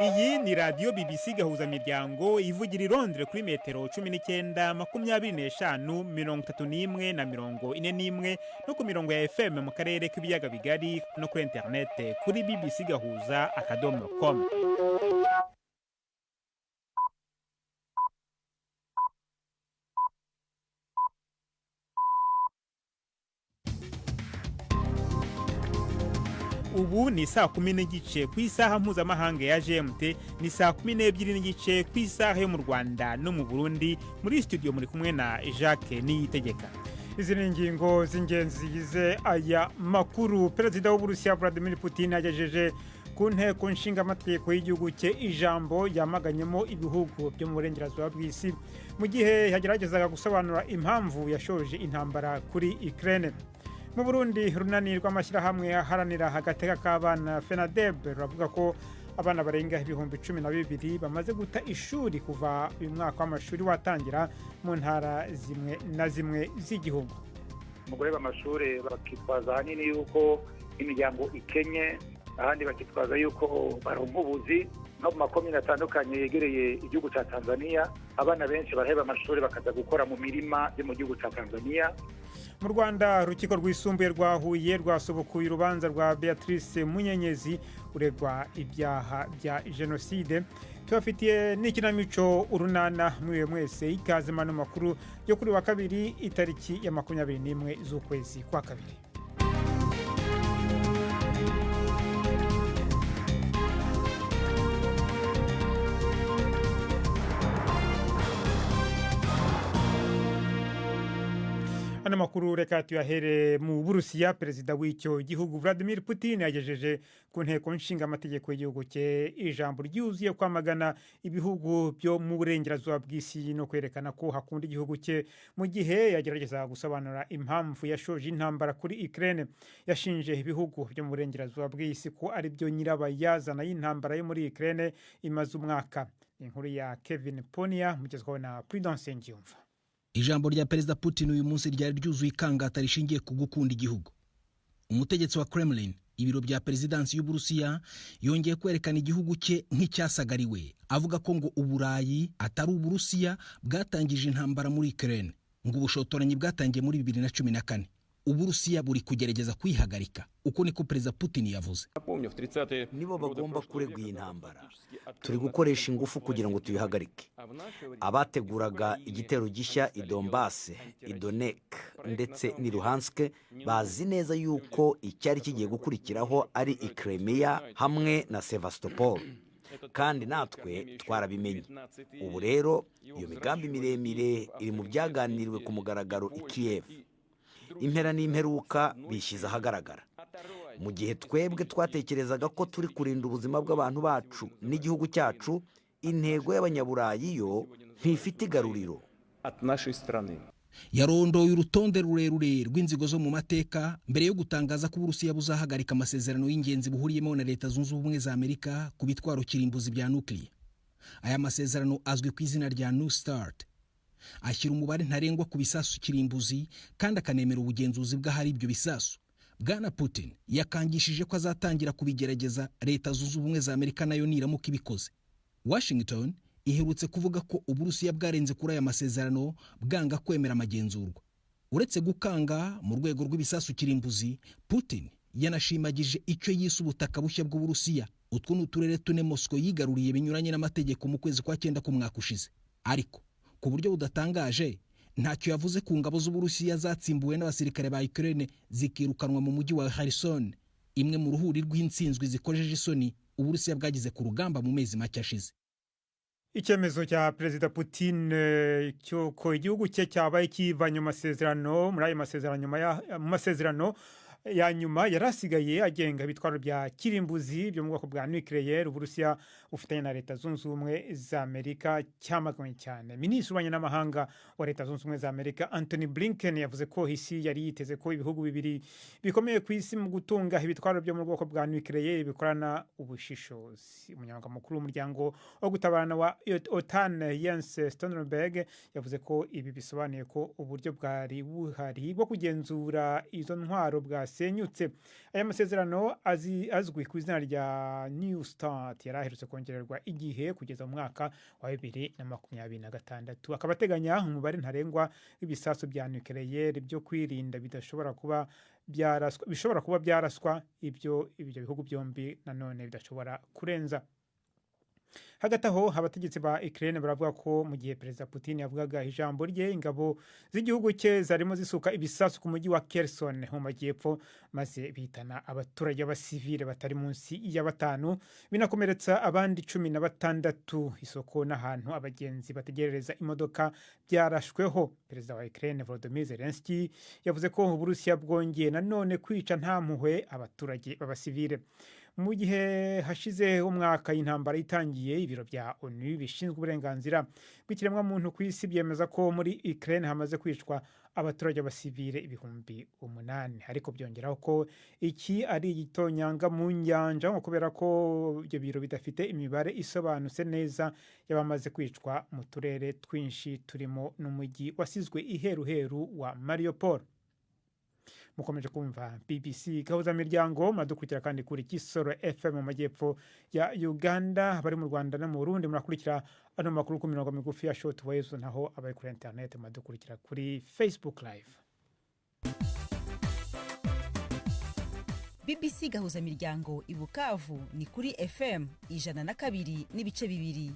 Iyi ni radiyo BBC Gahuzamiryango, ivugira i Londres kuri metero 19, 25, 31 na 41, no ku mirongo ya FM mu karere k'Ibiyaga Bigari, no kuri interinete kuri bbcgahuza.com. Ubu ni saa 10:30 ku isaha mpuzamahanga ya GMT, ni saa 12:30 ku isaha yo mu Rwanda no mu Burundi. Muri studio muri kumwe na Jacques Niyitegeka. Izi ni ingingo z'ingenzi zigize aya makuru. Perezida w'Uburusiya Vladimir Putin yagejeje ku Nteko Nshingamategeko y'igihugu cye ijambo yamaganyemo ibihugu byo mu burengerazuba bw'isi, mu gihe yageragezaga gusobanura impamvu yashoje intambara kuri Ukraine. Mu Burundi, urunani rw'amashyirahamwe aharanira agateka k'abana, FENADEB, ruravuga ko abana barenga 12,000 bamaze guta ishuri kuva uyu mwaka w'amashuri watangira mu ntara zimwe na zimwe z'igihugu. Mu guheba amashuri bakitwaza ahanini yuko imiryango ikenye, ahandi bakitwaza yuko baronka ubuzi. No mu makomine atandukanye yegereye igihugu cya Tanzania, abana benshi baraheba amashuri bakaza gukora mu mirima yo mu gihugu cya Tanzania. Mu Rwanda, Urukiko Rwisumbuye rwa Huye rwasubukuye urubanza rwa Beatrice Munyenyezi uregwa ibyaha bya jenoside. Tubafitiye n'ikinamico Urunana. Mwiwe mwese, ikaze mano makuru yo kuri wa kabiri, itariki ya 21 z'ukwezi kwa kabiri. Ano makuru reka tuyahere mu Burusiya. Perezida w'icyo gihugu Vladimir Putin yagejeje ku Nteko Nshingamategeko y'igihugu cye ijambo ryuzuye kwamagana ibihugu byo mu burengerazuba bw'isi no kwerekana ko hakunda igihugu cye, mu gihe yagerageza gusobanura impamvu yashoje intambara kuri Ukraine. Yashinje ibihugu byo mu burengerazuba bw'isi ko ari byo nyirabayazana y'intambara yo muri Ukraine imaze umwaka. Inkuru ya Kevin Ponia mugezwaho na Prudence Ngiyumva. Ijambo rya Perezida Putin uyu munsi ryari ryuzuye ikangata rishingiye ku gukunda igihugu. Umutegetsi wa Kremlin, ibiro bya perezidansi y'Uburusiya, yongeye kwerekana igihugu cye nk'icyasagariwe, avuga ko ngo Uburayi atari Uburusiya bwatangije intambara muri Ukraine, ngo ubushotoranyi bwatangiye muri 2014, Uburusiya buri kugerageza kwihagarika. Uko niko Perezida Putin yavuze. Nibo bagomba kuregwa iyi ntambara. Turi gukoresha ingufu kugira ngo tuyihagarike. Abateguraga igitero gishya i Donbass, i Donetsk ndetse n'i Luhansk bazi neza yuko icyari kigiye gukurikiraho ari i Crimea hamwe na Sevastopol, kandi natwe twarabimenye. Ubu rero iyo migambi miremire iri mu byaganiriwe ku mugaragaro i Kiev. Impera n'imperuka bishyize ahagaragara. Mu gihe twebwe twatekerezaga ko turi kurinda ubuzima bw'abantu bacu n'igihugu cyacu, intego y'Abanyaburayi yo ntifite igaruriro. Yarondoye urutonde rurerure rw'inzigo zo mu mateka mbere yo gutangaza ko Uburusiya buzahagarika amasezerano y'ingenzi buhuriyemo na Leta Zunze Ubumwe za Amerika ku bitwaro kirimbuzi bya nukiliya. Aya masezerano azwi ku izina rya New Start, ashyira umubare ntarengwa ku bisasu kirimbuzi kandi akanemera ubugenzuzi bw'ahari ibyo bisasu. Bwana Putin yakangishije ko azatangira kubigerageza Leta Zunze Ubumwe za Amerika nayo niramuka ibikoze. Washington iherutse kuvuga ko Uburusiya bwarenze kuri aya masezerano, bwanga kwemera amagenzurwa. Uretse gukanga mu rwego rw'ibisasu kirimbuzi, Putin yanashimagije icyo yise ubutaka bushya bw'Uburusiya. Utwo ni uturere tune Moscow yigaruriye binyuranye n'amategeko mu kwezi kwa cyenda k'umwaka ushize. Ariko ku buryo budatangaje, ntacyo yavuze ku ngabo z'Uburusiya zatsimbuwe n'abasirikare ba Ukraine zikirukanwa mu mujyi wa Kherson, imwe mu ruhuri rw'intsinzwi zikojeje isoni Uburusiya bwagize ku rugamba mu mezi make ashize. Icyemezo cya Perezida Putin cy'uko igihugu cye cyabaye kivanye mu masezerano, muri ayo masezerano, mu masezerano ya nyuma yari asigaye agenga ibitwaro bya kirimbuzi byo mu bwoko bwa nucléaire Uburusiya bufitanye na Leta Zunze Ubumwe za Amerika, cyamaganywe cyane. Minisitiri w'Ububanyi n'Amahanga wa Leta Zunze Ubumwe za Amerika, Antony Blinken, yavuze ko isi yari yiteze ko ibihugu bibiri bikomeye ku isi mu gutunga ibitwaro byo mu bwoko bwa nucléaire bikorana ubushishozi. Umunyamabanga mukuru w'umuryango wo gutabarana wa OTAN, Jens Stoltenberg, yavuze ko ibi bisobanuye ko uburyo bwari buhari bwo kugenzura izo ntwaro bwa byasenyutse. Aya masezerano azwi ku izina rya New Start yari aherutse kongererwa igihe kugeza mu mwaka wa 2026, akaba ateganya umubare ntarengwa w'ibisasu bya nucléaire byo kwirinda bidashobora kuba byaraswa, bishobora kuba byaraswa ibyo bihugu byombi nanone bidashobora kurenza. Hagati aho, abategetsi ba Ukraine baravuga ko mu gihe Perezida Putin yavugaga ijambo rye, ingabo z'igihugu cye zarimo zisuka ibisasu ku mujyi wa Kherson mu majyepfo, maze bihitana abaturage b'abasivile batari munsi ya batanu, binakomeretsa abandi 16. Isoko n'ahantu abagenzi bategerereza imodoka byarashweho. Perezida wa Ukraine Volodymyr Zelensky yavuze ko Uburusiya bwongeye nanone kwica nta mpuhwe abaturage b'abasivile. Mu gihe hashize umwaka intambara itangiye, ibiro bya ONU bishinzwe uburenganzira bw'ikiremwamuntu ku isi byemeza ko muri Ukraine hamaze kwicwa abaturage b'abasivile 8000, ariko byongeraho ko iki ari igitonyanga mu nyanja, ngo kubera ko ibyo biro bidafite imibare isobanutse neza y'abamaze kwicwa mu turere twinshi turimo n'umujyi wasizwe iheruheru wa Mariupol. Mukomeje kumva BBC Gahuzamiryango, muradukurikira kandi kuri Kisoro FM mu majyepfo ya Uganda. Abari mu Rwanda no mu Burundi murakurikira ano makuru ku mirongo migufi ya short waves, naho abari kuri internet muradukurikira kuri Facebook Live. BBC Gahuzamiryango i Bukavu ni kuri FM 102.2.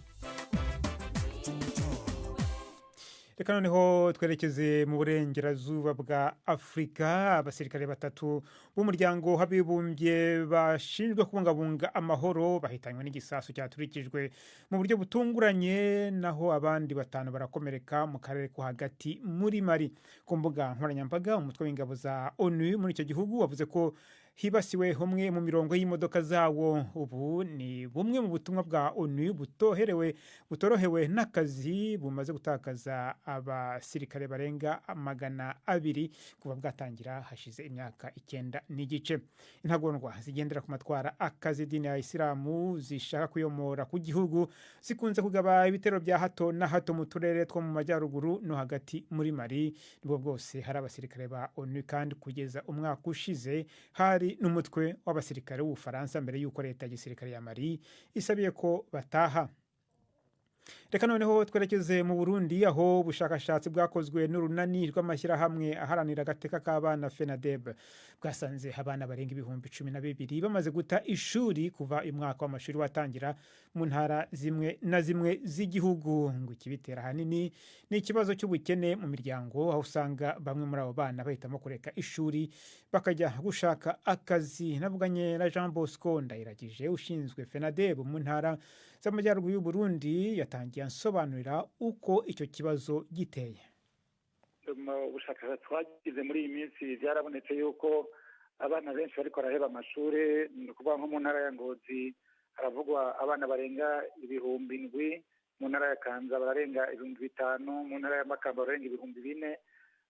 Reka noneho twerekeze mu burengerazuba bwa Afurika. Abasirikare batatu b'Umuryango w'Abibumbye bashinzwe kubungabunga amahoro bahitanywe n'igisasu cyaturikijwe mu buryo butunguranye, naho abandi batanu barakomereka mu karere ko hagati muri Mali. Ku mbuga nkoranyambaga, umutwe w'ingabo za ONU muri icyo gihugu wavuze ko hibasiwe umwe mu mirongo y'imodoka zawo. Ubu ni bumwe mu butumwa bwa ONU butoherewe butorohewe n'akazi, bumaze gutakaza abasirikare barenga 200 kuva bwatangira hashize imyaka 9.5. Intagondwa zigendera ku matwara akazi idini ya Isilamu zishaka kuyomora ku gihugu zikunze kugaba ibitero bya hato na hato mu turere two mu majyaruguru no hagati muri Mali. Nibwo bwose hari abasirikare ba ONU, kandi kugeza umwaka ushize hari n'umutwe w'abasirikare w'Ubufaransa mbere y'uko leta ya gisirikare ya Mali isabiye ko bataha. Reka noneho twerekeze mu Burundi, aho ubushakashatsi bwakozwe n'urunani rw'amashyirahamwe aharanira agateka k'abana FENADEB bwasanze abana barenga 12,000 bamaze guta ishuri kuva umwaka w'amashuri watangira mu ntara zimwe na zimwe z'igihugu. Ngo ikibitera ahanini ni ikibazo cy'ubukene mu miryango, aho usanga bamwe muri abo bana bahitamo kureka ishuri bakajya gushaka akazi. Navuganye na Jean Bosco Ndayiragije ushinzwe FENADEB mu ntara z'amajyaruguru y'u Burundi, yatangiye ansobanurira uko icyo kibazo giteye. Mu bushakashatsi twagize muri iyi minsi, byarabonetse yuko abana benshi bariko baraheba amashuri. Ni ukuvuga nko mu ntara ya Ngozi haravugwa abana barenga 7000, mu ntara ya Kayanza bararenga 5000, mu ntara ya Makamba bararenga 4000.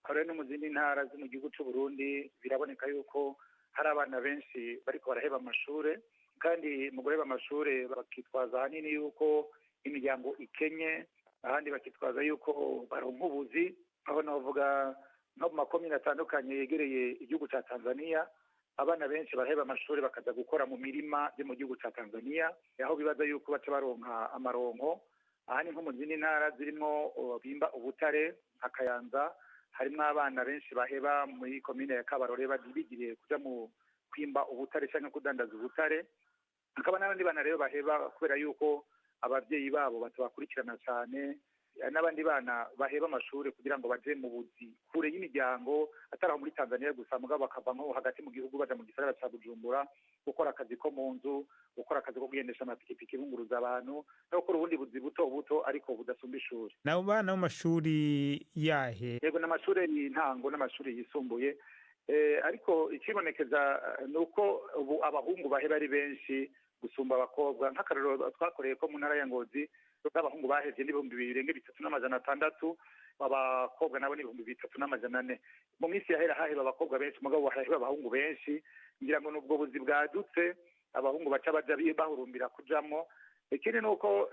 Aho rero no mu zindi ntara zo mu gihugu c'u Burundi biraboneka yuko hari abana benshi bariko baraheba amashuri, kandi mu guheba amashuri bakitwaza ahanini yuko imiryango ikenye, ahandi bakitwaza yuko baronka ubuzi. Aho navuga nko mu makomine atandukanye yegereye igihugu cya Tanzania, abana benshi baraheba amashuri bakaja gukora mu mirima yo mu gihugu cya Tanzania, aho bibaza yuko baca baronka amaronko. Ahandi nko mu zindi ntara zirimo bimba ubutare nka Kayanza, harimwo abana benshi baheba muri komine ya Kabarore bigiriye kuja mu kwimba ubutare canke kudandaza ubutare. Hakaba n'abandi bana rero baheba kubera yuko abavyeyi babo batabakurikirana cane, n'abandi bana baheba amashuri kugira ngo baje mu buzi kure y'imiryango, atari aho muri Tanzania gusa, mugabo bakava nko hagati mu gihugu baja mu gisagara ca Bujumbura gukora akazi ko mu nzu, gukora akazi ko kugendesha amapikipiki bunguruza abantu, no gukora ubundi buzi buto buto ariko budasumba ishuri. Nabo bana mu mashuri yahe? Yego, n'amashuri y'intango n'amashuri yisumbuye. Ariko ikibonekeza ni uko ubu abahungu baheba ari benshi gusumba abakobwa. Nk'akarorero twakoreye ko mu ntara ya Ngozi abahungu bahevye n'3,600, abakobwa nabo n'3,400. Mu minsi yahera haheba abakobwa benshi, mugabo haraheba abahungu benshi. Ngira ngo nubwo buzi bwadutse abahungu baca baja bahurumbira kujamwo. Ikindi ni uko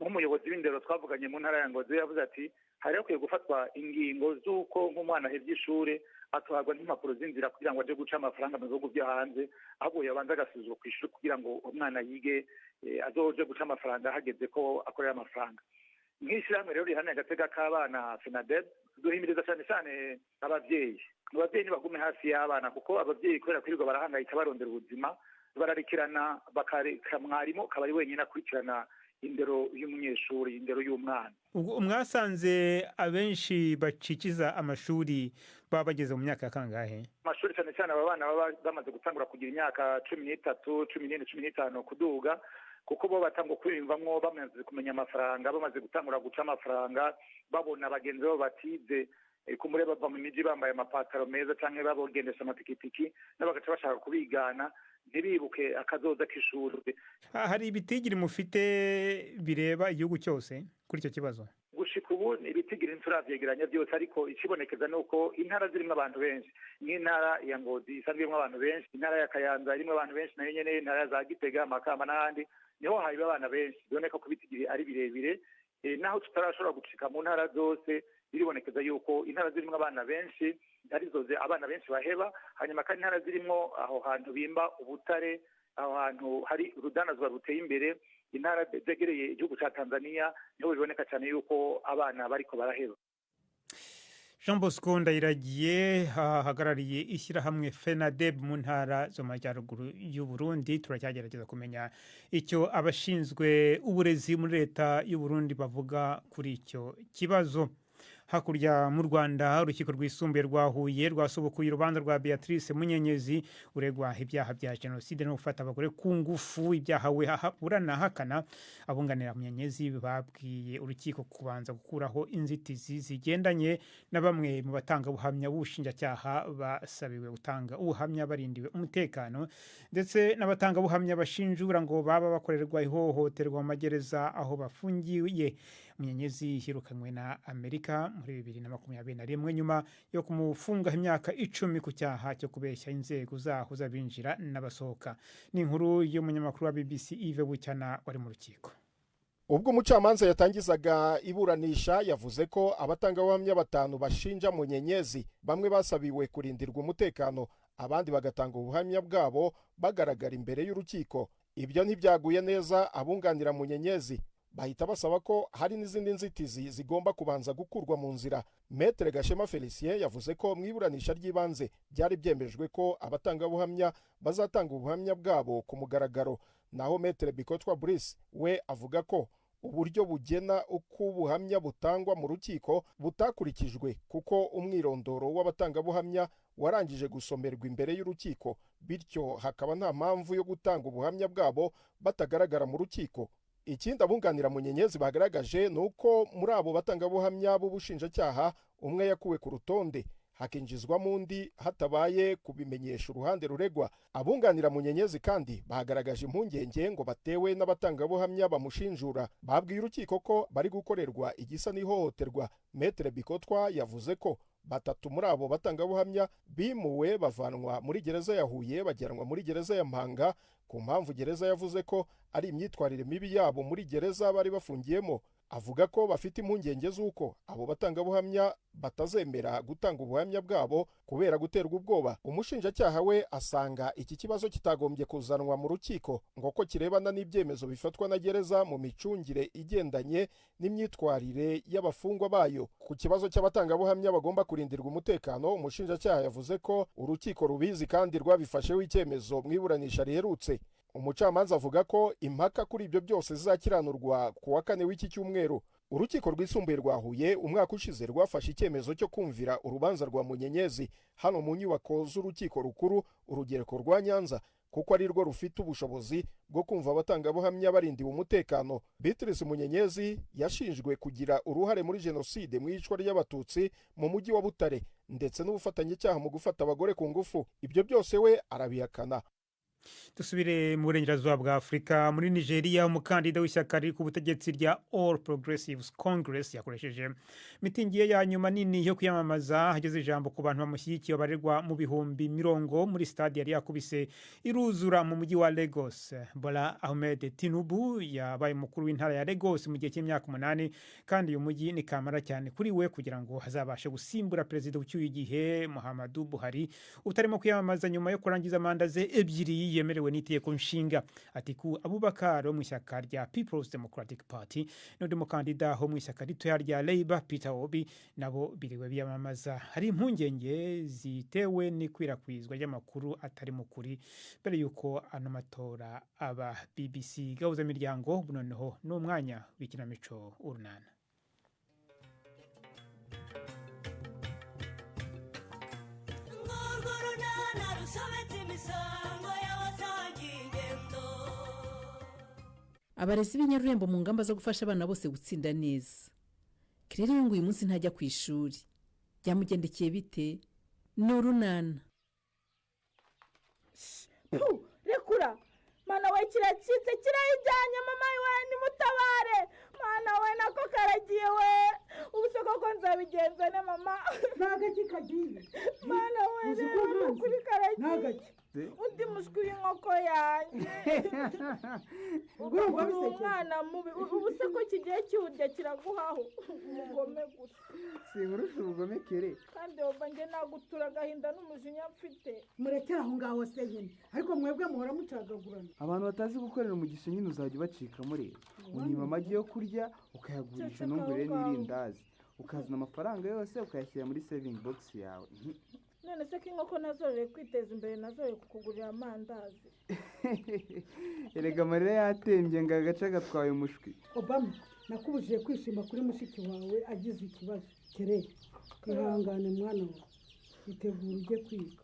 nk'umuyobozi w'indero twavuganye mu ntara ya Ngozi yavuze ati Hari hakwiye gufatwa ingingo z'uko nk'umwana ahebye ishure atuhabwa nk'impapuro z'inzira kugira ngo aje guca amafaranga mu bihugu byo hanze, ahubwo yabanza agasubizwa ku ishuri kugira ngo umwana yige, azoje guca amafaranga hageze ko akorera amafaranga. Nk'ishyirahamwe rero riharanira agateka k'abana FENADEB, duhimiriza cyane cyane ababyeyi. Ababyeyi ntibagume hafi y'abana, kuko ababyeyi kubera kwirirwa barahangayika barondera ubuzima, bararikirana, bakareka mwarimu akaba ari wenyine akurikirana indero y'umunyeshuri, indero y'umwana. Ubwo mwasanze abenshi bacikiza amashuri baba bageze mu myaka ya kangahe? Amashuri, cyane cyane aba bana baba bamaze gutangura kugira imyaka 13, 14, 15 kuduga, kuko bo batangwa kwiyumvamwo bamaze kumenya amafaranga, bamaze gutangura guca amafaranga, babona bagenzi babo batize kumure bava mu miji bambaye amapataro meza canke babogendesha amapikipiki, nabo bagaca bashaka kubigana, ntibibuke akazoza k'ishuri. Hari ibitigiri mufite bireba igihugu cyose kuri icyo kibazo? Gushika ubu ibitigiri ntiturabyegeranya byose, ariko ikibonekeza ni uko intara zirimo abantu benshi, nk'intara ya Ngozi isanzwe irimo abantu benshi, intara ya Kayanza irimo abantu benshi nayo nyene, intara za Gitega, Makamba n'ahandi niho hariba abana benshi. Biboneka ko ibitigiri ari birebire, naho tutarashobora gushika mu ntara zose, biribonekeza yuko intara zirimo abana benshi arizo abana benshi baheba. Hanyuma kandi intara zirimo aho hantu bimba ubutare, aho hantu hari urudandazwa ruteye imbere, intara zegereye igihugu cya Tanzania, niho biboneka cyane yuko abana bariko baraheba. Jean Bosco Ndayiragiye ahagarariye ishyirahamwe FENADEB mu ntara zo mu majyaruguru y'u Burundi. Turacyagerageza kumenya icyo abashinzwe uburezi muri leta y'u Burundi bavuga kuri icyo kibazo. Hakurya mu Rwanda, urukiko rwisumbuye rwa Huye rwasubukuye urubanza rwa Beatrice Munyenyezi uregwa ibyaha bya jenoside no gufata abagore ku ngufu, ibyaha we uranahakana. Abunganira Munyenyezi babwiye urukiko kubanza gukuraho inzitizi zigendanye na bamwe mu batangabuhamya b'ubushinjacyaha basabiwe gutanga ubuhamya barindiwe umutekano, ndetse n'abatangabuhamya bashinjura ngo baba bakorerwa ihohoterwa mu magereza aho bafungiye. Munyenyezi hirukanywe na Amerika muri 2021 nyuma yo kumufunga imyaka 10 ku cyaha cyo kubeshya inzego zaho z'abinjira n'abasohoka. Ni inkuru y'umunyamakuru wa BBC Yves Bucyana wari mu rukiko. Ubwo umucamanza yatangizaga iburanisha, yavuze ko abatangabuhamya 5 bashinja Munyenyezi bamwe basabiwe kurindirwa umutekano, abandi bagatanga ubuhamya bwabo bagaragara imbere y'urukiko. Ibyo ntibyaguye neza abunganira Munyenyezi, bahita basaba ko hari n'izindi nzitizi zigomba kubanza gukurwa mu nzira. Maître Gashema Felicien yavuze ko mu iburanisha ry'ibanze byari byemejwe ko abatangabuhamya bazatanga ubuhamya bwabo ku mugaragaro. Naho Maître Bikotwa Brice we avuga ko uburyo bugena uko ubuhamya butangwa mu rukiko butakurikijwe, kuko umwirondoro w'abatangabuhamya warangije gusomerwa imbere y'urukiko, bityo hakaba nta mpamvu yo gutanga ubuhamya bwabo batagaragara mu rukiko. Ikindi abunganira Munyenyezi bagaragaje ni uko muri abo batangabuhamya b'ubushinjacyaha umwe yakuwe ku rutonde hakinjizwamo undi hatabaye kubimenyesha uruhande ruregwa. Abunganira Munyenyezi kandi bagaragaje impungenge ngo batewe n'abatangabuhamya bamushinjura. Babwiye urukiko ko bari gukorerwa igisa n'ihohoterwa. Maître Bikotwa yavuze ko 3 muri abo batangabuhamya bimuwe bavanwa muri gereza ya Huye bajyanwa muri gereza ya Mpanga ku mpamvu gereza yavuze ko ari imyitwarire mibi yabo muri gereza bari bafungiyemo. Avuga ko bafite impungenge z'uko abo batangabuhamya batazemera gutanga ubuhamya bwabo kubera guterwa ubwoba. Umushinjacyaha we asanga iki kibazo kitagombye kuzanwa mu rukiko ngo ko kirebana n'ibyemezo bifatwa na gereza mu micungire igendanye n'imyitwarire y'abafungwa bayo. Ku kibazo cy'abatangabuhamya bagomba kurindirwa umutekano, umushinjacyaha yavuze ko urukiko rubizi kandi rwabifasheho icyemezo mu iburanisha riherutse. Umucamanza avuga ko impaka kuri ibyo byose zizakiranurwa ku wa kane w'iki cyumweru. Urukiko rwisumbuye rwa Huye umwaka ushize rwafashe icyemezo cyo kumvira urubanza rwa Munyenyezi hano mu nyubako z'urukiko rukuru urugereko rwa Nyanza, kuko ari rwo rufite ubushobozi bwo kumva abatangabuhamya barindiwe umutekano. Beatrice Munyenyezi yashinjwe kugira uruhare muri jenoside mu iyicwa ry'Abatutsi mu mujyi wa Butare, ndetse n'ubufatanyacyaha mu gufata abagore ku ngufu. Ibyo byose we arabihakana. Dusubire mu burengerazuba bwa Afurika, muri Nigeria. Umukandida w'ishyaka riri ku butegetsi rya All Progressives Congress yakoresheje mitingi ye ya nyuma nini yo kwiyamamaza, ageze ijambo ku bantu bamushyigikiye babarirwa mu bihumbi mirongo muri stade yari yakubise iruzura mu mujyi wa Lagos. Bola Ahmed Tinubu yabaye umukuru w'intara ya Lagos mu gihe cy'imyaka 8, kandi uyu mujyi ni kamara cyane kuri we kugira ngo azabashe gusimbura perezida ucyuye igihe Muhammadu Buhari, utarimo kwiyamamaza nyuma yo kurangiza manda ze ebyiri yemerewe n'itegeko nshinga. Atiku Abubakar wo mu ishyaka rya People's Democratic Party n'undi mukandida wo mu ishyaka ritoya rya Labour, Peter Obi, nabo biriwe biyamamaza. Hari impungenge zitewe n'ikwirakwizwa ry'amakuru atari mu kuri mbere y'uko ano matora aba. BBC Gahuza Miryango, noneho ni umwanya w'ikinamico Urunana. Urwo runana rusobetse imisango y'abasangiye ingendo. Abarezi b'inyarurembo mu ngamba zo gufasha abana bose gutsinda neza. Kirere ngo uyu munsi ntajya ku ishuri, byamugendekeye bite? Ni Urunana. Pu, rekura! Mana we, kiracitse, kirayijyanye! Mama we, nimutabare! Mana we, nako karagiye we! Ubu se koko nzabigenza ne, mama? Ni agaki kagiye? Mana we! Uzi ko Reba, ni nkanze? ukuri Ni karagiye. agaki? Undi mushwi w'inkoko yanjye. Urumva Uri bisekeje. umwana mubi. Ubu se ko kigiye kiwurya kiraguhaho? Umugome gusa. Sinkurusha ubugome, Kere. Kandi wumva njye nagutura agahinda n'umujinya mfite. Murekere aho ngaho se nyine, ariko mwebwe muhora mucagagurana. Abantu batazi gukorera umugisha nyine uzajya ubacikamo. Rero unyima amagi yo kurya ukayagurisha, Ceceka ntungurire aho ngaho. n'irindazi, ukazana amafaranga yose ukayashyira muri saving box yawe. None se ko inkoko nazororeye kwiteza imbere, nazororeye kukugurira amandazi? Erega amarira yatembye ngo agace gatwaye umushwi. Obama, nakubujije kwishima kuri mushiki wawe agize ikibazo. Kere, ihangane mwana wawe, itegura ujye kwiga.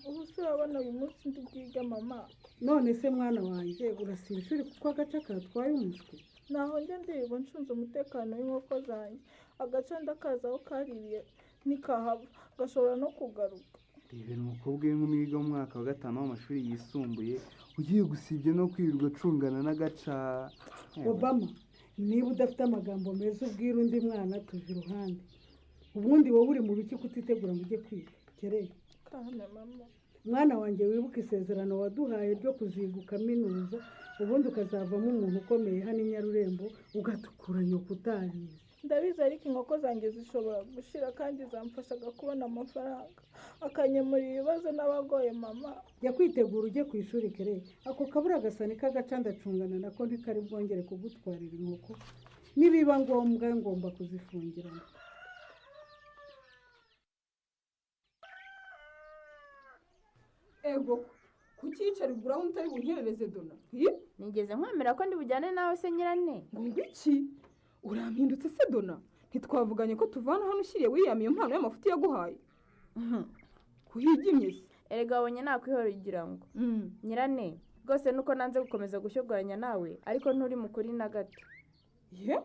Ubu se urabona uyu munsi ndi bwige, mama? None se mwana wanjye, urasiba ishuri kuko agace katwaye umushwi? Naho njya ndirirwa ncunze umutekano w'inkoko zanjye, agace ndakaza aho kaririye ntikahava, gashobora no kugaruka. Rebera umukobwa w'inkumi wiga mu mwaka wa gatanu w'amashuri yisumbuye ugiye gusibya no kwirirwa acungana n'agaca. Obama, niba udafite amagambo meza ubwira undi mwana, tuva iruhande. Ubundi wowe uri mu biki kutitegura ngo ujye kwiga? Kere. Kahane, mama. Mwana wanjye, wibuke isezerano waduhaye ryo kuziga ukaminuza, ubundi ukazavamo umuntu ukomeye hano i Nyarurembo, ugatukura nyoko utarize. Ndabizi, ariko inkoko zanjye zishobora gushira, kandi zamfashaga kubona amafaranga akanyemurira ibibazo n'abagoye, mama. Jya kwitegura ujye ku ishuri, Kere. Ako kabura gasani k'agaca ndacungana nako, ntikari bwongere kugutwarira inkoko. Nibiba ngombwa ngomba kuzifungirana. Ego, kucyicara uguraho utari bunkerereze, Dona? Hi? Nigeze nkwemera ko ndi bujyane nawe se, nyirane? Ngo ngwiki? Urampindutse se, Dona? Ntitwavuganye ko tuvana hano ushyiriye William iyo mpano y'amafuti yaguhaye? Kuhigimye se? Erega wabonye nakwihora ugira ngo nyirane rwose nuko nanze gukomeza gushyogoranya nawe, ariko nturi mukuri na gato. Ye,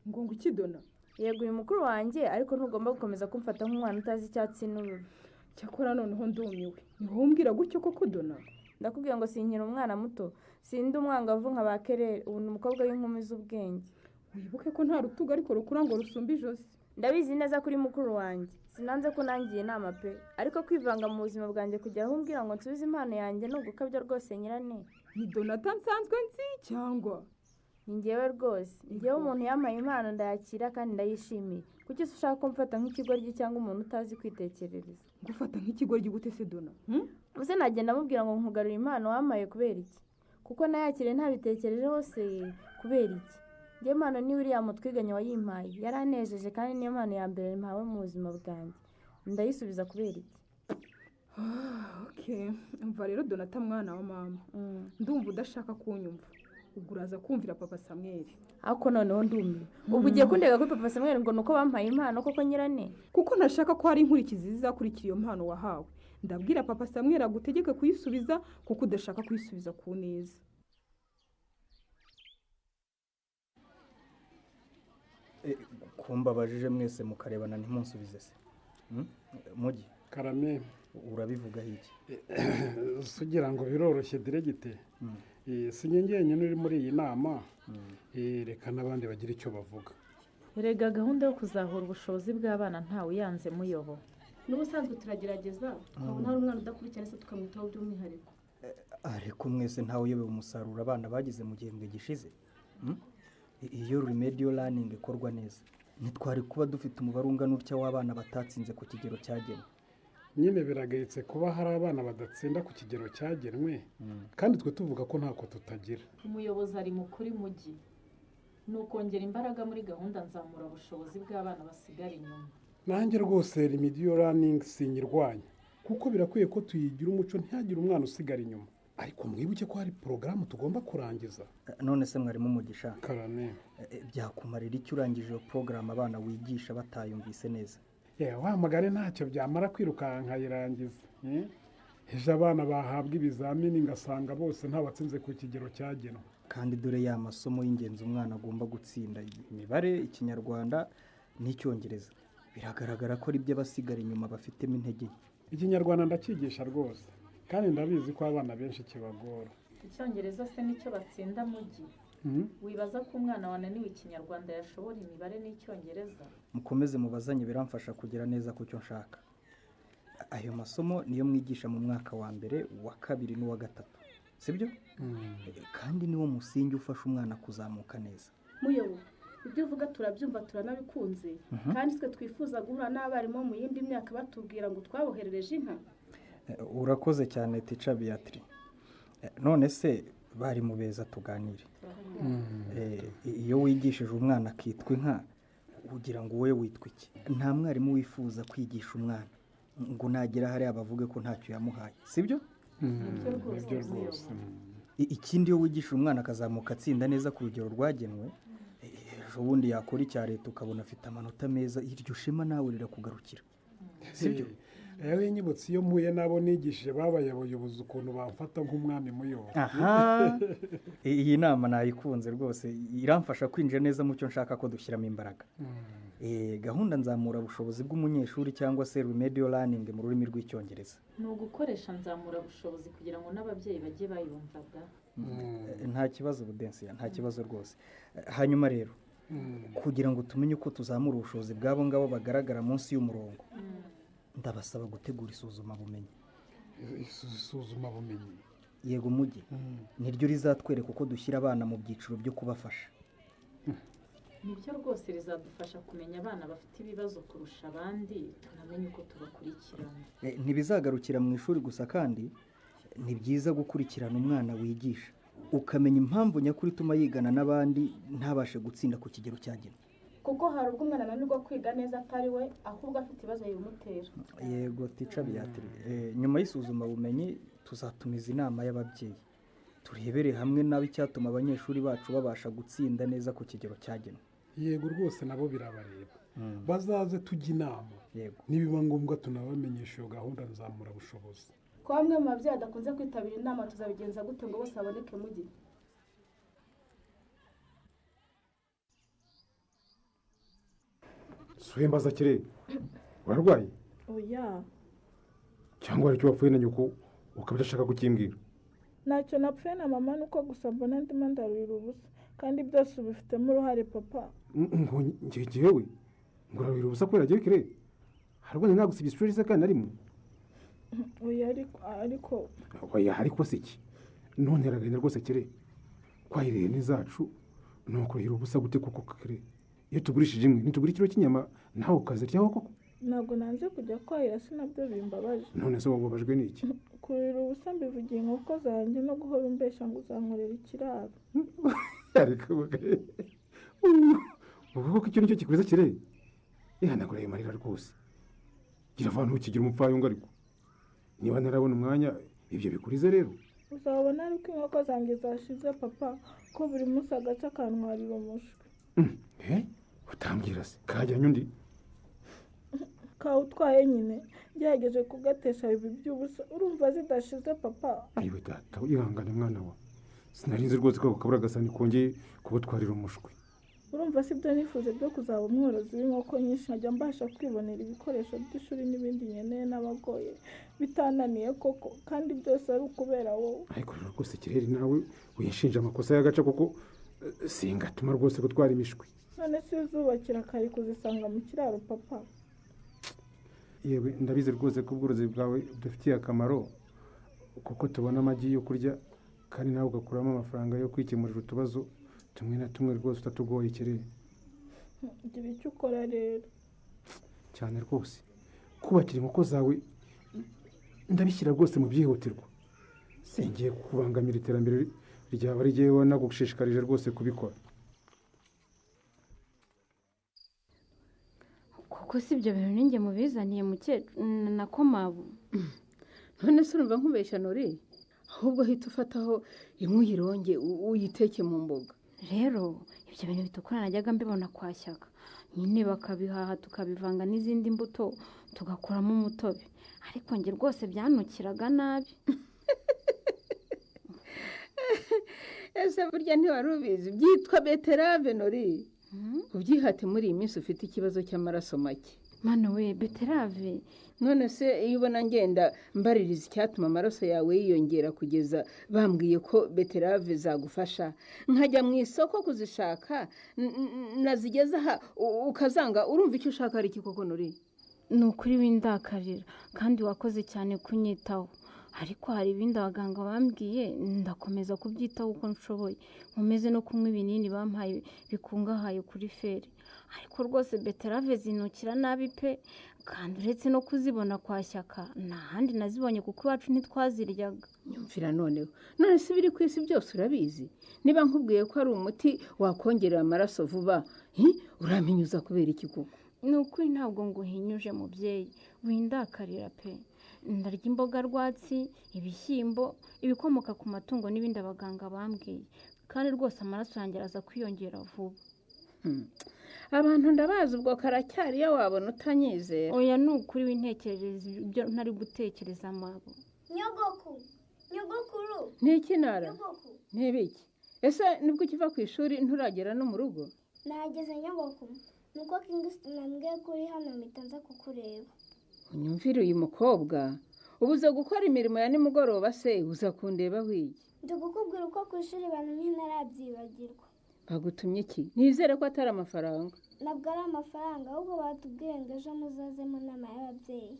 ngo ngwiki, Dona? Yego, uyu mukuru wanjye, ariko ntugomba gukomeza kumfata nk'umwana utazi icyatsi n'uruhu. Cyakora noneho ndumiwe. Ni wowe umbwira gutyo koko, Dona? Ndakubwiye ngo sinkiri umwana muto, sindi umwangavu nka ba Kerere. Ubu ni umukobwa w'inkumi z'ubwenge. Wibuke ko nta rutugu ariko rukura ngo rusumbe ijosi. Ndabizi neza kuri mukuru wanjye, sinanze ko nangiye inama pe, ariko kwivanga mu buzima bwanjye kugera aho umbwira ngo nsubize impano yanjye ni ugukabya rwose, nyirane. Ni Donata nsanzwe nzi cyangwa? Ni ngewe rwose. Ngewe umuntu yampaye impano ndayakira kandi ndayishimiye. Kuki se ushaka ko mfata nk'ikigoryi cyangwa umuntu utazi kwitekerereza? Ngufata nk'ikigoryi gute se, Dona? Ubuse nagenda amubwira ngo nkugarure impano wampaye kubera iki? Kuko nayakiriye ntabitekerejeho se? Kubera iki? Ngewe impano ni William twiganye wayimpaye, yaranejeje, kandi niyo mpano ya mbere mpawe mu buzima bwanjye. Ndayisubiza kubera iki? Okay, umva rero Donata mwana wa mama, ndumva udashaka kunyumva. Ubwo uraza kumvira papa Samweli. Ariko noneho ndumiwe. Ubwo ugiye kundega kuri papa Samweli ngo ni uko bampaye impano koko, nyirane? Kuko ntashaka ko hari inkurikizi zizakurikira iyo mpano wahawe, ndabwira papa Samweli agutegeke kuyisubiza, kuko udashaka kuyisubiza ku neza. Kumbabajije mwese mukarebana ntimunsubize se? Mugi. Karame. Urabivugaho iki? Sugira ngo biroroshye, diregite. Si njye njyenyine uri muri iyi nama. Reka n'abandi bagira icyo bavuga. Erega gahunda yo kuzahura ubushobozi bw'abana ntawe uyanze, muyobo. N'ubusanzwe turagerageza, twabona hari umwana udakurikirana se tukamwitaho by'umwihariko. Ariko mwese ntawe uyobewe umusaruro abana bagize mu gihembwe gishize. Iyo remedial learning ikorwa neza, ntitwari kuba dufite umubare ungana utya w'abana batatsinze ku kigero cyagenwe. Nyine biragayitse kuba hari abana badatsinda ku kigero cyagenwe, kandi twe tuvuga ko ntako tutagira. Umuyobozi ari mukuri mujyi, ni ukongera imbaraga muri gahunda nzamurabushobozi bw'abana basigara inyuma. Nanjye rwose remedial learning sinyirwanya, kuko birakwiye ko tuyigira umuco, ntihagire umwana usigara inyuma. Ariko mwibuke ko hari porogaramu tugomba kurangiza. None se mwarimu Mugisha? Karame. Byakumarira icyo urangije iyo porogaramu abana wigisha batayumvise neza? Yewe, wa mugani, ntacyo byamara kwirukanka nkayirangiza. Ejo abana bahabwa ibizamini ngasanga bose ntabatsinze ku kigero cyagenwe. Kandi dore ya masomo y'ingenzi umwana agomba gutsinda, imibare, Ikinyarwanda n'Icyongereza, biragaragara ko ari byo abasigara inyuma bafitemo intege nke. Ikinyarwanda ndacyigisha rwose, kandi ndabizi ko abana benshi kibagora. Icyongereza se nicyo batsinda mujyi? Wibaza ko umwana wananiwe Ikinyarwanda yashobora imibare n'Icyongereza? Mukomeze mubazanye, biramfasha kugera neza ku cyo nshaka. Ayo masomo niyo mwigisha mu mwaka wa mbere, uwa kabiri n'uwa gatatu, sibyo? Kandi niwo musingi ufasha umwana kuzamuka neza. Muyobo, ibyo uvuga turabyumva, turanabikunze. Kandi twe twifuza guhura n'abarimu mu yindi myaka batubwira ngo twaboherereje inka. Urakoze cyane, tica Beatrice. None se bari mu beza, tuganire. Iyo wigishije umwana akitwa inka, ugira ngo wowe witwa iki? Nta mwarimu wifuza kwigisha umwana ngo nagera hariya bavuge ko ntacyo yamuhaye, sibyo? Nibyo rwose. Ikindi, iyo wigishije umwana akazamuka atsinda neza ku rugero rwagenwe, ejo bundi yakora icya leta ukabona afite amanota meza, iryo shema nawe rirakugarukira, sibyo? Yewe, nyibutse iyo mpuye n'abo nigishije babaye abayobozi, ukuntu bamfata nk'umwami, muyobo. Aha, iyi nama nayikunze rwose, iramfasha kwinjira neza mu cyo nshaka ko dushyiramo imbaraga. Gahunda nzamura bushobozi bw'umunyeshuri, cyangwa se remedial learning mu rurimi rw'Icyongereza. Ni ugukoresha nzamurabushobozi kugira ngo n'ababyeyi bajye bayumva da. Nta kibazo, Budensiya, nta kibazo rwose. Hanyuma rero, kugira ngo tumenye uko tuzamura ubushobozi bw'abo ngabo bagaragara munsi y'umurongo, ndabasaba gutegura isuzumabumenyi. Isuzumabumenyi? Yego mujyi, niryo rizatwereka uko dushyira abana mu byiciro byo kubafasha. Nibyo rwose, rizadufasha kumenya abana bafite ibibazo kurusha abandi, tunamenye uko tubakurikirana. Ntibizagarukira mu ishuri gusa kandi. Ni byiza gukurikirana umwana wigisha, ukamenya impamvu nyakuri ituma yigana n'abandi ntabashe gutsinda ku kigero cyagenwe. Kuko hari ubwo umwana ananirwa kwiga neza atari we, ahubwo afite ibibazo bimutera. Yego, tica Beatrice. Nyuma y'isuzumabumenyi tuzatumiza inama y'ababyeyi, turebere hamwe nabo icyatuma abanyeshuri bacu babasha gutsinda neza ku kigero cyagenwe. Yego rwose, nabo birabareba, bazaze tujya inama. Nibiba ngombwa tunabamenyesha iyo gahunda nzamurabushobozi. Ko bamwe mu babyeyi badakunze kwitabira inama, tuzabigenza gute ngo bose baboneke mujyi? Suhembaza kire, urarwaye? Oya. Cyangwa hari icyo wapfuye na nyoko ukaba udashaka kukimbwira? Ntacyo napfuye na mama, nuko gusa mbona ndimo ndarurira ubusa, kandi byose ubifitemo uruhare, papa. Ngo njyewe ngo urarurira ubusa kubera agiye kire? Hari ubwo nagusibye ishuri se kandi na rimwe? Oya, ariko Oya ariko se iki? None aragenda rwose kire, kwahirira ihene zacu ni ukuruhira ubusa gute koko? Kire, iyo tugurishije imwe ntitugura ikiro cy'inyama, nawe ukaziryaho koko? Ntabwo nanze kujya kwahira, si nabyo bimbabaje. None se wababajwe n'iki? Kurira ubusa mbivugiye inkoko zanjye, no guhora umbeshya ngo uzankorera ikiraro. Ariko ubu koko icyo nicyo kikuriza kire? Ihanagura ayo marira rwose, gira abantu ukigira umupfayongo. Ariko niba ntarabona umwanya, ibyo bikurize rero? Uzabona ariko inkoko zanjye zashize, papa, ko buri munsi agace akantwarira umushwi. Utambwira se kajyanye undi? Kawutwaye nyine, ngerageje kugatesha ibi by'ubusa, urumva zidashize, papa? Ayiwe data, ihangane mwana wa, sinarinzi rwose ko ako kabura gasani kongeye kubatwarira umushwi. Urumva si byo nifuje byo kuzaba umworozi w'inkoko nyinshi, nkajya mbasha kwibonera ibikoresho by'ishuri n'ibindi nkeneye n'abagoye bitananiye koko, kandi byose ari ukubera wowe. Ariko rero rwose Kireri, nawe winshinja amakosa y'agace kuko singatuma rwose gutwara imishwi. None se uzubakira kare kuzisanga mu kiraro papa? Yewe, ndabizi rwose ko ubworozi bwawe budufitiye akamaro, kuko tubona amagi yo kurya, kandi nawe ugakuramo amafaranga yo kwikemurira utubazo tumwe na tumwe rwose utatugoye, Kireri. Gira icyo ukora rero. Cyane rwose, kubakira inkoko zawe ndabishyira rwose mu byihutirwa. Singiye kubangamira iterambere ryawe, ari jyewe nagushishikaje rwose kubikora. Kuko si ibyo bintu ninjye mubizaniye mukecuru na komabu. None se urumva nkubeshya Nori? Ahubwo hita ufataho imwe uyironge uyiteke mu mboga. Rero ibyo bintu bitukura najyaga mbibona kwa Shyaka nyine, bakabihaha tukabivanga n'izindi mbuto tugakuramo umutobe, ariko njye rwose byanukiraga nabi. Ese burya ntiwari ubizi? Byitwa beterave Nori. Ubyihate muri iyi minsi ufite ikibazo cy'amaraso make. Mana we, beterave! None se iyo ubona ngenda mbaririza icyatuma amaraso yawe yiyongera, kugeza bambwiye ko beterave zagufasha, nkajya mu isoko kuzishaka, nazigeze aha ukazanga, urumva icyo ushaka ari iki koko Nori? Ni ukuri w'indakarira, kandi wakoze cyane kunyitaho, ariko hari ibindi abaganga bambwiye, ndakomeza kubyitaho uko nshoboye, nkomeze no kunywa ibinini bampaye bikungahaye kuri feri. Ariko rwose beterave zinukira nabi pe, kandi uretse no kuzibona kwa Shyaka nta handi nazibonye, kuko iwacu ntitwaziryaga. Nyumvira noneho. None se ibiri ku isi byose urabizi? Niba nkubwiye ko ari umuti wakongerera amaraso vuba, urampinyuza kubera iki koko? Ni ukuri ntabwo nguhinyuje mubyeyi, windakarira pe. Ndarya imboga rwatsi, ibishyimbo, ibikomoka ku matungo n'ibindi abaganga bambwiye, kandi rwose amaraso yanjye araza kwiyongera vuba. Abantu ndabazi, ubwo karacyari iyo wabona utanyizera. Oya, ni ukuri w'intekerereza ibyo ntari gutekereza mabo. Nyogoku, nyogokuru. Ni iki Nara? Ntibiki? Ese nibwo ukiva ku ishuri nturagera no mu rugo? Nahageze nyogoku, nuko Kingston ambwiye ko uri hano mpita nza kukureba. Unyumvire uyu mukobwa, ubuze gukora imirimo ya nimugoroba se uza kundeba wige? Ndi kukubwira uko ku ishuri bantumye ntarabyibagirwa. Bagutumye iki? Nizere ko atari amafaranga. Ntabwo ari amafaranga, ahubwo batubwiye ngo ejo muzaze mu nama y'ababyeyi.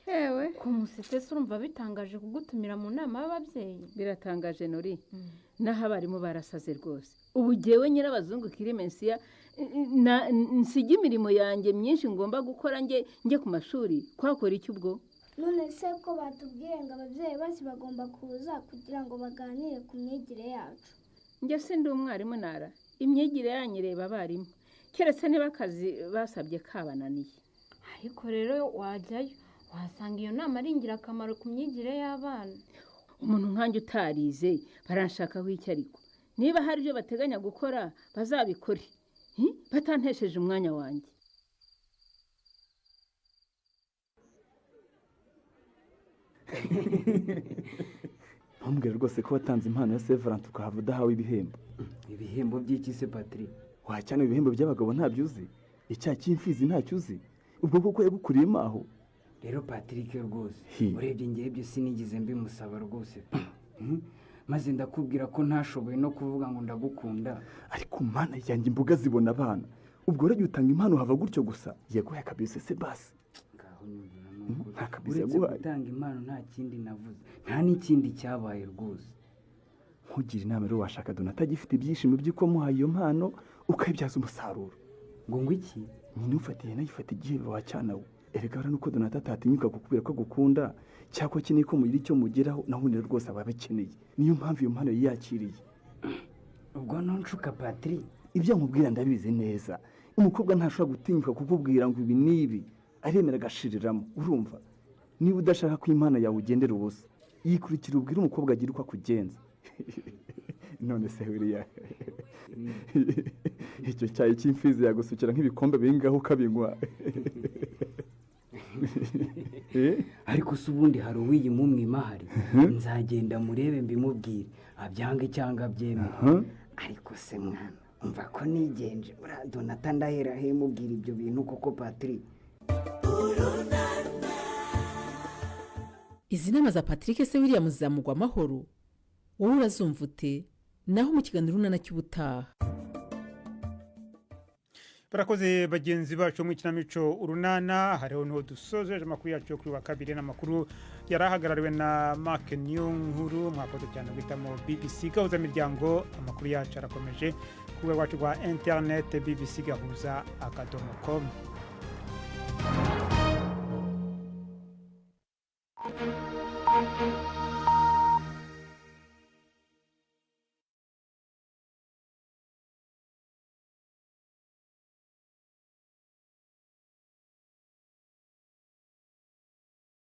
Ewe. Ku musetse se urumva bitangaje kugutumira mu nama y'ababyeyi? Biratangaje Nori, naho abarimu barasaze rwose. Ubu jyewe nyirabazungu Kirimensiya nsiga imirimo yanjye myinshi ngomba gukora njye ku mashuri kwakora iki ubwo? None se ko batubwiye ngo ababyeyi bose bagomba kuza kugira ngo baganire ku myigire yacu? Njye si ndi umwarimu Nara, imyigire yanyu ireba abarimu, keretse niba akazi basabye kabananiye. Ariko rero wajyayo wasanga iyo nama ari ingirakamaro ku myigire y'abana. Umuntu nkanjye utarize baranshakaho iki? Ariko niba hari ibyo bateganya gukora bazabikore batantesheje umwanya wanjye. Ntumbwire rwose ko watanze impano ya Severance ukahava udahawe ibihembo. Ibihembo by'iki se Patrick? Wacyana ibihembo by'abagabo ntabyo uzi, icyaha cy'imfizi ntacyo uzi, ubwo koko yagukuriyemo aho. Rero Patrick rwose urebye ngewe ibyo sinigeze mbimusaba rwose pe. Maze ndakubwira ko ntashoboye no kuvuga ngo ndagukunda. Ariko mana yanjye, imboga zibona abana, ubwo rero utanga impano hava gutyo gusa? Yaguhaye kabisa se basi? Ngaho nyumvira nuko nta kabisa uretse yaguhaye. Gutanga impano nta kindi navuze, nta n'ikindi cyabaye rwose. Nkugira inama rero, washaka Donata agifite ibyishimo by'uko wamuhaye iyo mpano ukayibyaza umusaruro. Ngo iki? Nyine ufatiye nayifata igihe wacyana we. Erega hariya nuko Donata atatinyuka kukubwira ko agukunda cyangwa akeneye ko mugira icyo mugeraho, naho ubundi rwose aba abikeneye. Niyo mpamvu iyo mpano yiyakiriye. Ubwo ntunshuka Patrick? Ibyo nkubwira ndabizi neza. Umukobwa ntashobora gutinyuka kukubwira ngo ibi n'ibi, aremera agashiriramo. Urumva, niba udashaka ko impano yawe ugendera ubusa, yikurikira ubwire umukobwa agira uko akugenza. None se buriya icyo cyayi cy'imfizi yagusukira nk'ibikombe bingahe ukabinywa? Ariko se ubundi hari uwiyimumwima ahari? Nzagenda murebe mbimubwire, abyange cyangwa abyemere. Ariko se mwana, Umva ko nigenje buriya Donata, ndahera he mubwira ibyo bintu koko, Patrick? Izi nama za Patrick se William zizamugwa amahoro? Wowe urazumva ute? Naho mu kiganiro Urunana cy'ubutaha. Barakoze bagenzi bacu mu ikinamico Urunana. Hariho niho dusozeje amakuru yacu yo kuri wa kabiri, n'amakuru yari ahagarariwe na Mark Nkuru. Mwakoze cyane guhitamo BBC Gahuza Miryango. Amakuru yacu arakomeje ku rubuga rwacu rwa interineti, bbcgahuza.com.